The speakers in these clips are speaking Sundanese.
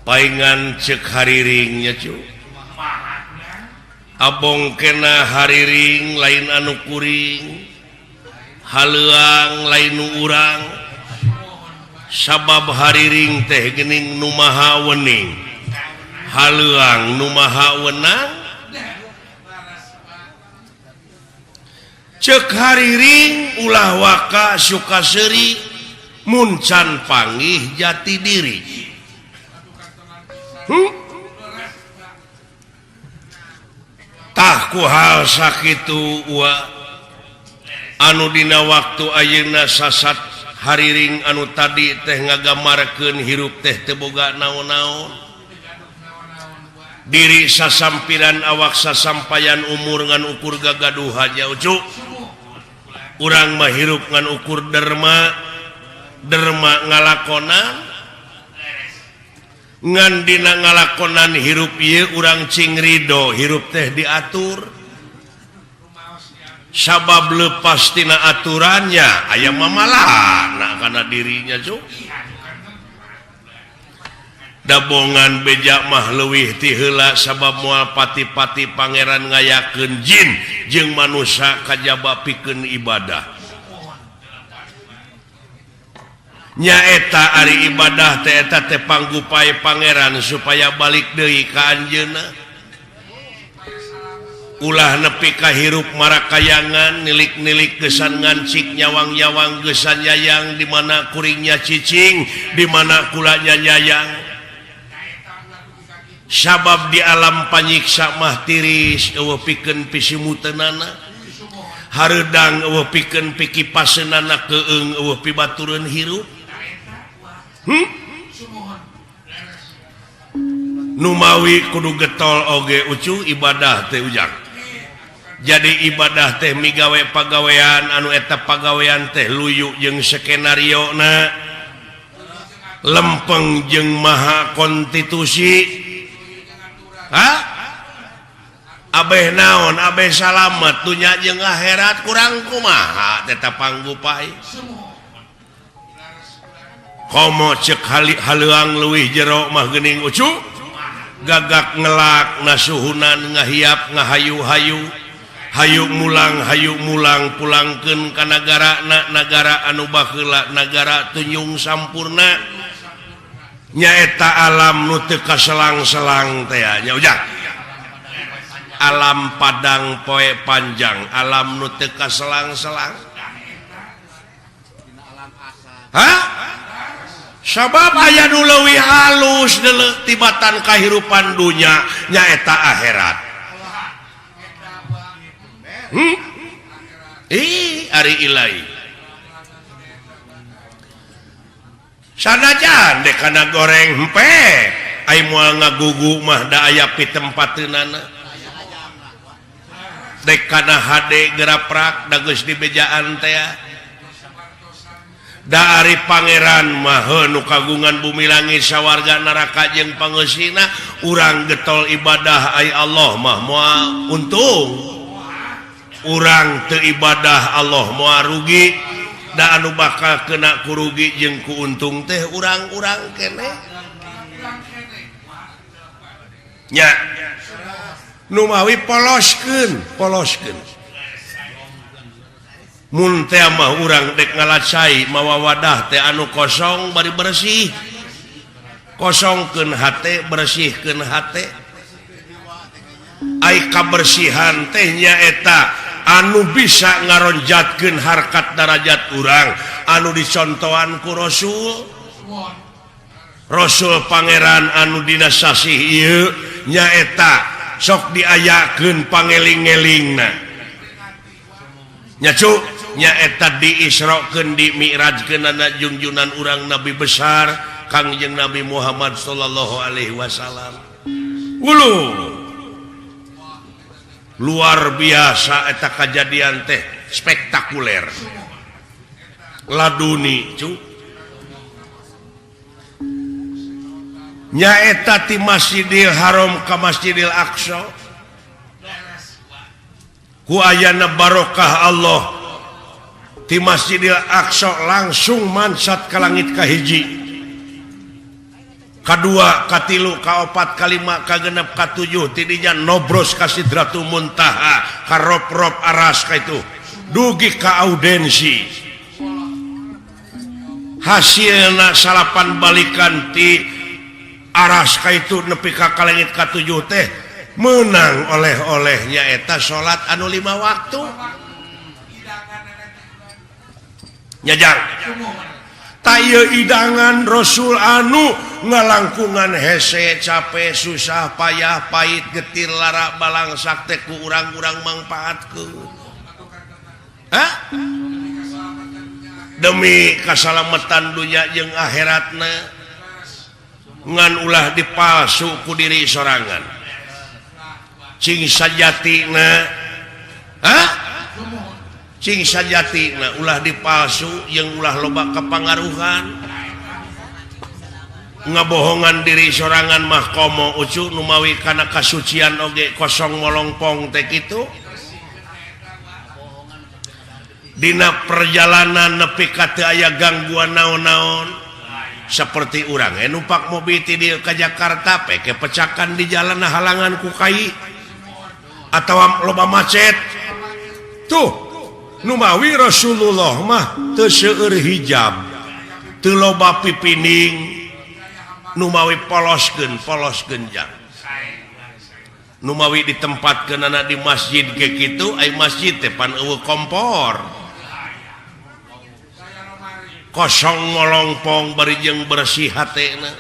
Paingan cek hariringnya cu. Abong kena hariring lain anu kuring, haleuang lain nu urang. Sabab hariring teh geuning nu maha wening, haleuang nu maha wenang. Cek hariring ulah waka suka seuri mun can panggih jati diri. Tah ku hal sakitu wa anu dina waktu ayeuna sasat hariring anu tadi teh ngagamarkeun hirup teh teu boga naon-naon. Diri sasampiran awak sasampayan umur ngan ukur gagaduhan nya ucu. Urang mah hirup ngan ukur derma, derma ngalakonan. Ngan dina ngalakonan hirup ieu urang cing ridho hirup teh diatur. Sabab lepas tina aturannya aya mamalana kana dirinya cuk. Dabongan beja mah leuwih ti heula sabab moal pati-pati pangeran ngayakeun jin jeung manusia kajaba pikeun ibadah. Nyaeta ari ibadah teh eta teh panggupai pangeran supaya balik deui ka anjeunna. Ulah nepi ka hirup marakayangan nilik-nilik gesan ngancik nyawang-nyawang gesan yayang di mana kuringnya cicing di mana kulanya nyayang. Sabab di alam panyiksa mah tiris eueuh pikeun pisimuteunana. Hareudang eueuh pikeun pikipaseunana keung eueuh pibatureun hirup. Numawi kudu getol oge ucu ibadah teh ujang. Jadi ibadah teh migawe pagawean anu eta pagawean teh luyu jeung skenario na lempeng jeung maha konstitusi. Ha? Abeh naon abeh salamet dunya jeung akhirat kurang kumaha teh panggupai. Komo cek haleuang leuwih jero mah geuning ucu. Gagak ngelak nasuhunan ngahiap ngahayu-hayu hayu mulang pulangkeun ka nagara na nagara anu baheula nagara tunjung sampurna nyaeta alam nu teu kaselang-selang teh nya ujang. Alam padang poe panjang alam nu teu kaselang-selang. Hah? Sabab aya nu leuwih halus deuleu tibatan kahirupan dunya nyaeta akhirat. Ih, ari ilahi. Sanajan dek kana goreng hempe, ai moal ngagugu mah da aya pitempateunana. Dek kana hade geraprak da geus dibejaan teh. Da ari pangeran mah nu kagungan bumi langit sawarga neraka jeung pangeusina urang getol ibadah ai Allah mah moal untung. Urang teu ibadah Allah moal rugi. Da anu bakal kena kurugi jeung ku untung teh urang-urang keneh. Nya nu mawi poloskeun, poloskeun. Mun teh mah urang dek ngalacai mawa wadah teh anu kosong bari bersih. Kosongkeun hate, bersihkeun hate. Ai kabersihan teh nyaeta anu bisa ngaronjatkeun harkat darajat urang anu dicontohan ku Rasul. Rasul pangeran anu dina sasih ieu nyaeta sok diayakeun pangeling-elingna. Nya cu nyaeta diisrokeun dimi'rajkeunana junjunan urang nabi besar Kangjeng Nabi Muhammad sallallahu alaihi wasallam. Ulu luar biasa eta kajadian teh spektakuler. Laduni cu nyaeta ti Masjidil Haram ka Masjidil Aqsa. Ku ayana barokah Allah ti Masjidil Aqsa langsung mansat ka langit kahiji. Kadua, katilu, kaopat, kalima, kagenep, katujuh, tidinya nobros ka Sidratul Muntaha, ka rop-rop aras ka itu dugi ka audensi. Hasilna salapan balikan ti aras ka itu nepi ka kalengit katujuh teh menang oleh-olehnya eta salat anu 5 waktu. Nyajang taya idangan Rasul anu ngalangkungan hese capek susah payah pahit getir lara balangsak teh ku urang-urang mangpaatkeun. Hah? Demi kasalametan dunya jeung akhiratna ngan ulah dipalsu ku diri sorangan. Cing sajatina, hah? Cing sajatina ulah dipalsu jeung ulah loba kepangaruhan. Ngabohongan diri sorangan mah komo ucu numawi kana kasucian oge kosong molongpong teh kitu. Dina perjalanan nepi ka teu aya gangguan naon-naon seperti urang numpak mobil ti dieu ka Jakarta peke pecakan di jalan halangan ku kai atawa loba macet. Tuh numawi Rasulullah mah teu seueur hijab, teu loba pipining, numawi poloskeun polos genjang. Numawi ditempatkeunana di masjid ke kitu, ai masjid teh pan eueuh kompor. Kosong molongpong bari jeung bersih hatena.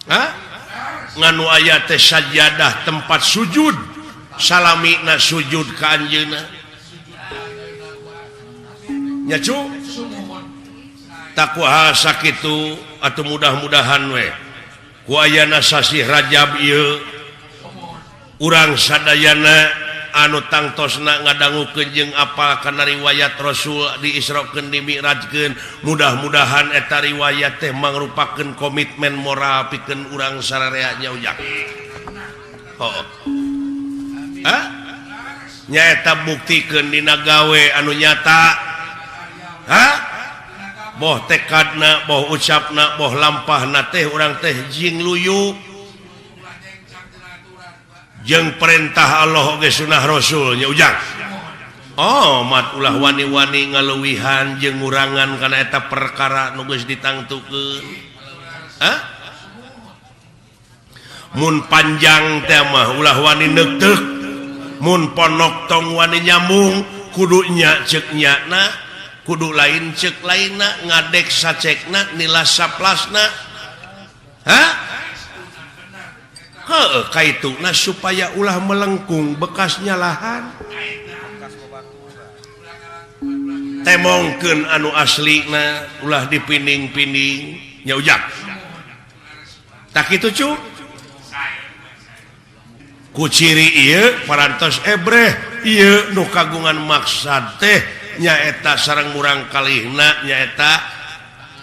Hah? Nganu aya teh sajadah tempat sujud, salamina sujud ka anjeunna. Nya cu? Takwa sakitu atuh mudah-mudahan we ku ayana sasih Rajab ieu urang sadayana anu tangtosna ngadangukeun jeung apal kana riwayat Rasul diisrokeun dimi'rajkeun, mudah-mudahan eta riwayat teh mangrupakeun komitmen moral pikeun urang sararea nya ujang. Heuh. Hah? Nyaeta buktikeun dina gawe anu nyata. Hah? Boh tekadna, boh ucapna, boh lampahna teh urang teh jing luyu jeung perintah Allah oge sunah Rasul nya ujang. Oh, mat ulah wani-wani ngaluwihan jeung ngurangan kana eta perkara nu geus ditangtukeun. Hah? Mun panjang teh mah ulah wani neukteuk, mun ponok tong wani nyambung, kudu nya ceuk nyana, kudu lain ceuk lainna, ngadek sacekna, nilas saplasna. Hah? Heuh, kaituna supaya ulah melengkung bekas nyalahan. Temongkeun anu aslina ulah dipining-pining nya ujang. Tak kitu cu? Ku ciri ieu parantos ebreh ieu nu kagungan maksad teh nyaeta sareng murang kalihna nyaeta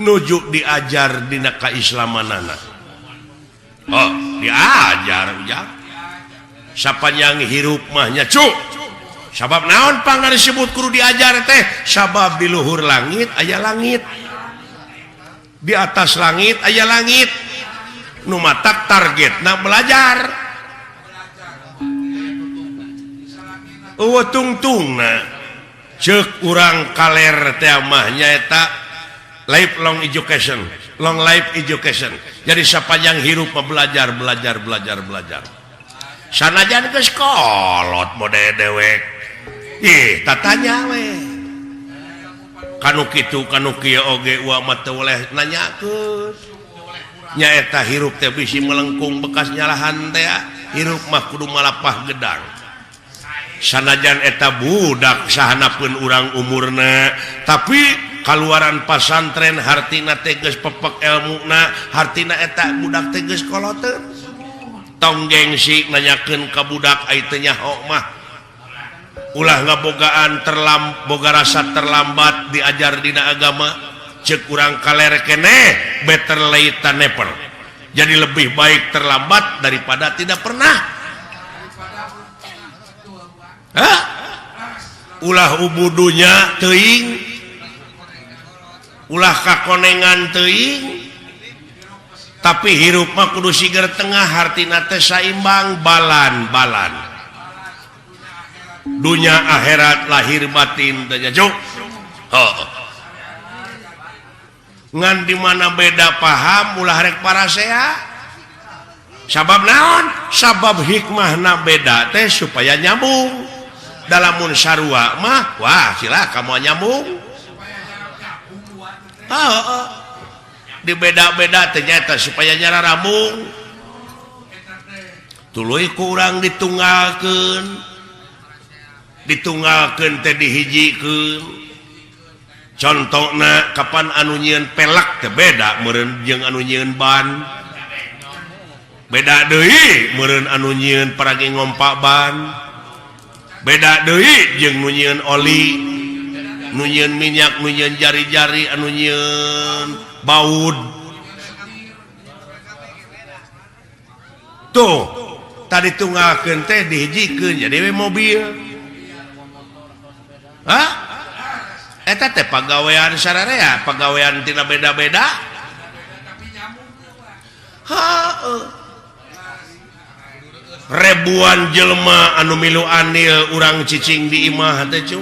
nuju diajar dina kaislamanana. Oh, diajar ujang. Sapanjang hirup mah nya cu. Sabab naon pangna disebut kudu diajar teh? Sabab di luhur langit aya langit. Di atas langit aya langit. Nu matak targetna belajar. Eueuh tungtungna ceuk urang kaler teh mah nyaeta lifelong education, long life education. Jadi sapanjang hirup mah belajar, belajar, belajar, belajar. Sanajan geus kolot mode dewek. Ih, tatanya we. Kanu kitu kanu kieu oge uwa mah teu boleh nanyakeun. Nyaeta hirup teh bisi melengkung bekas nyalahan teh, hirup mah kudu malapah gedang. Sanajan eta budak sahanapeun urang umurna, tapi kaluaran pasantren hartina teh geus pepek elmuna, hartina eta budak teh geus koloteun. Tong gengsi nanyakeun ka budak ai teu nyaho mah. Ulah ngabogaan boga rasa terlambat diajar dina agama, ceuk urang kaler keneh better late than never. Jadi lebih baik terlambat daripada tidak pernah. Hah? Ulah ubudunya teuing, ulah kakonengan teuing, Tapi hirup mah kudu siger tengah, hartina teh saimbang, balan-balan. Dunya akhirat, lahir batin teh nya, Cuk. Heuh. Ngan di mana beda paham ulah rek parasea. Sabab naon? Sabab hikmahna beda teh supaya nyambung. Dalamun sarua mah wah cilaka moal nyambung. Heeh. Dibeda-beda ternyata supaya nyara rambung. Tuluy ku urang ditunggalkeun. Ditunggalkeun teh dihijikeun. Contona kapan anu nyieun pelek teh beda meureun jeung anu nyieun ban. Beda deui meureun anu nyieun paragi ngompa ban. Beda deui jeung nu nyieun oli, nu nyieun minyak, nu nyieun jari-jari, anu nyieun baud. Tuh, tadi tunggalkeun teh dihijikeun jadi we mobil. Hah? Eta teh pagawean sararea, pagawean tina beda-beda. Heuh. Ribuan jelema anu milu andil urang cicing di imah teh cu.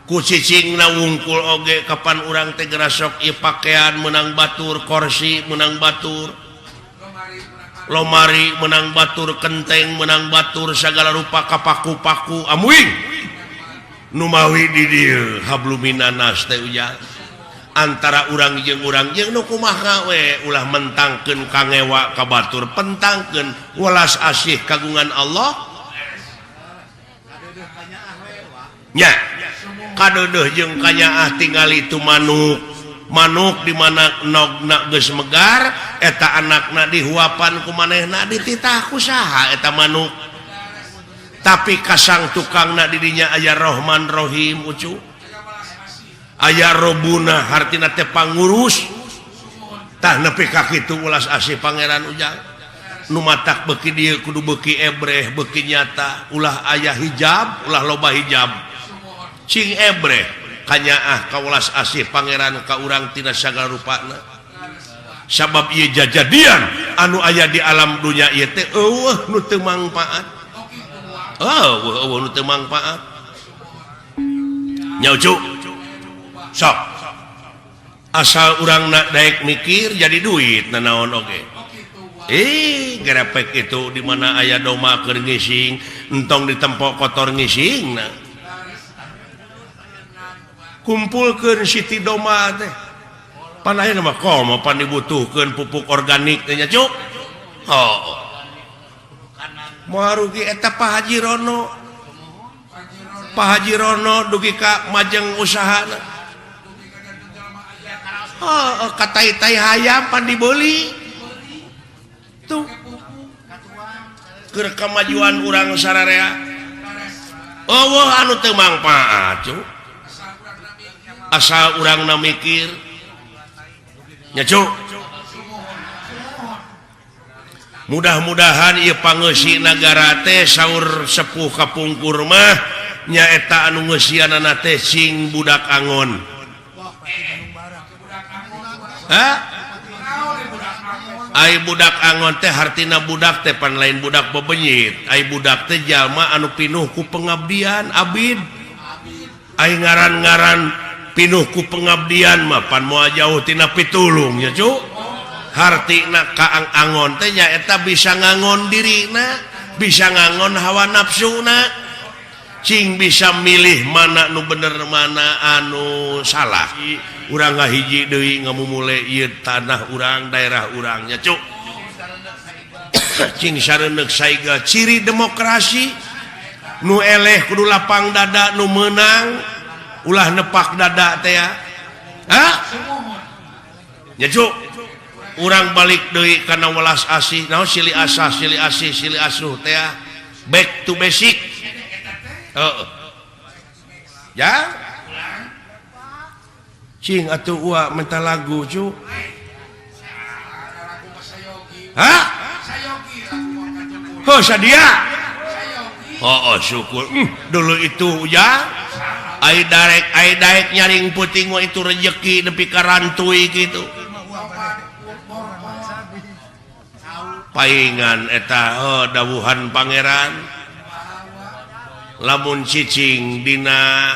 Ku cicingna wungkul oge kapan urang teh gerasok ieu pakaian menang batur, korsi menang batur, lomari menang batur, kenteng menang batur, segala rupa kapaku-paku amuing. Numawi di dieu habluminanas teh ujang. Antara urang jeung nu kumaha we ulah mentangkeun kangewa ka batur, pentangkeun welas asih kagungan Allah. Nya kadeudeuh jeung kanyaah tingali tu manuk. Manuk di mana nogna geus megar eta anakna dihuapan ku manehna dititah ku saha eta manuk. Tapi kasang tukangna di dinya aya Rahman Rahim ucu. Aya Robuna hartina teh pangurus. Tah nepi ka kitu ulas asih pangeran ujang. Nu matak beuki dieu kudu beuki ebreh beuki nyata, ulah aya hijab, ulah loba hijab. Cing ebreh kanyaah ka ulas asih pangeran ka urang tina sagala rupana. Sabab ieu jajadian anu aya di alam dunya ieu teh eueuh nu teu mangpaat. Eueuh eueuh nu teu mangpaat. Nya ucu. Sok. Asal urang nak daek mikir jadi duit nanaon oge. Gerepek itu di mana aya doma keur ngising, entong ditempok kotor ngisingna. Kumpulkeun siti doma teh. Pan ayeuna mah komo pan dibutuhkeun pupuk organik teh nya cuk. Oh. Moal rugi eta Pak Haji Rono. Pak Haji Rono dugi ka majeng usahana. Oh, katai-tai hayam pan dibeli. Tuh. Keur kamajuan urang sararea. Eueuh anu teu mangpaat cuk. Asal urangna mikir. Nya cuk. Mudah-mudahan ieu pangeusi nagara teh saur sepuh kapungkur mah nyaeta anu ngeusianana teh sing budak angon. Hah? Ai budak angon teh hartina budak teh pan lain budak bebenyit. Ai budak teh jalma anu pinuh ku pengabdian abid. Ai ngaran-ngaran pinuh ku pengabdian mah pan moal jauh tina pitulung nya cu. Hartina ka angon teh nyaeta bisa ngangon dirina, bisa ngangon hawa nafsuna. Cing bisa milih mana nu bener mana anu salah. Urang ngahiji deui ngamumule ieu tanah urang, daerah urang nya cuk. Cing sareundeuk saiga ciri demokrasi nu eleh kudu lapang dada nu meunang ulah nepak dada teh ya. Hah? Nya cuk. Urang balik deui kana welas asih, naon silih asah, silih asih, silih asuh teh ya. Back to basic. Heeh. Ya. Cing atuh ua minta lagu cu. Hah? Oh sadia. Oh, oh syukur. Dulu itu ya. Ai darek nyaring puting mah itu rejeki nepi ka rantui gitu. Paingan eta oh, dawuhan Pangeran lamun cicing dina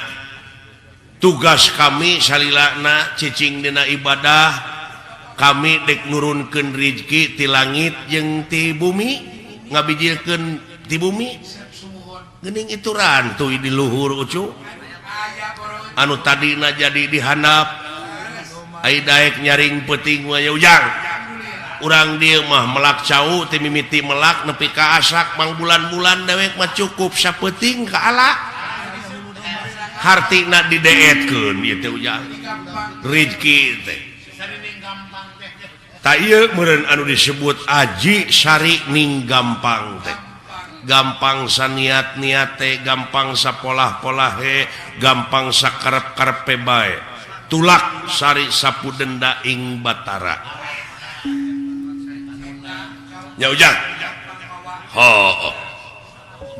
tugas kami salilana cicing dina ibadah kami dek nurunkeun rizki ti langit jeung ti bumi ngabijilkeun ti bumi geuning itu rantuy di luhur ucu anu tadina jadi dihandap ai daek nyaring peuting mah ujang urang dieu mah melak cau ti mimiti melak nepi ka asak mangbulan-bulan dewek mah cukup sapeuting ka ala hartina dideetkeun ieu teh ujang rizki teh tah ieu meureun anu disebut aji sari ning gampang teh gampang saniat-niat teh gampang sapolah-polahe gampang sakarep-karepe bae tulak sari sapu denda ing Batara nya ujang ho.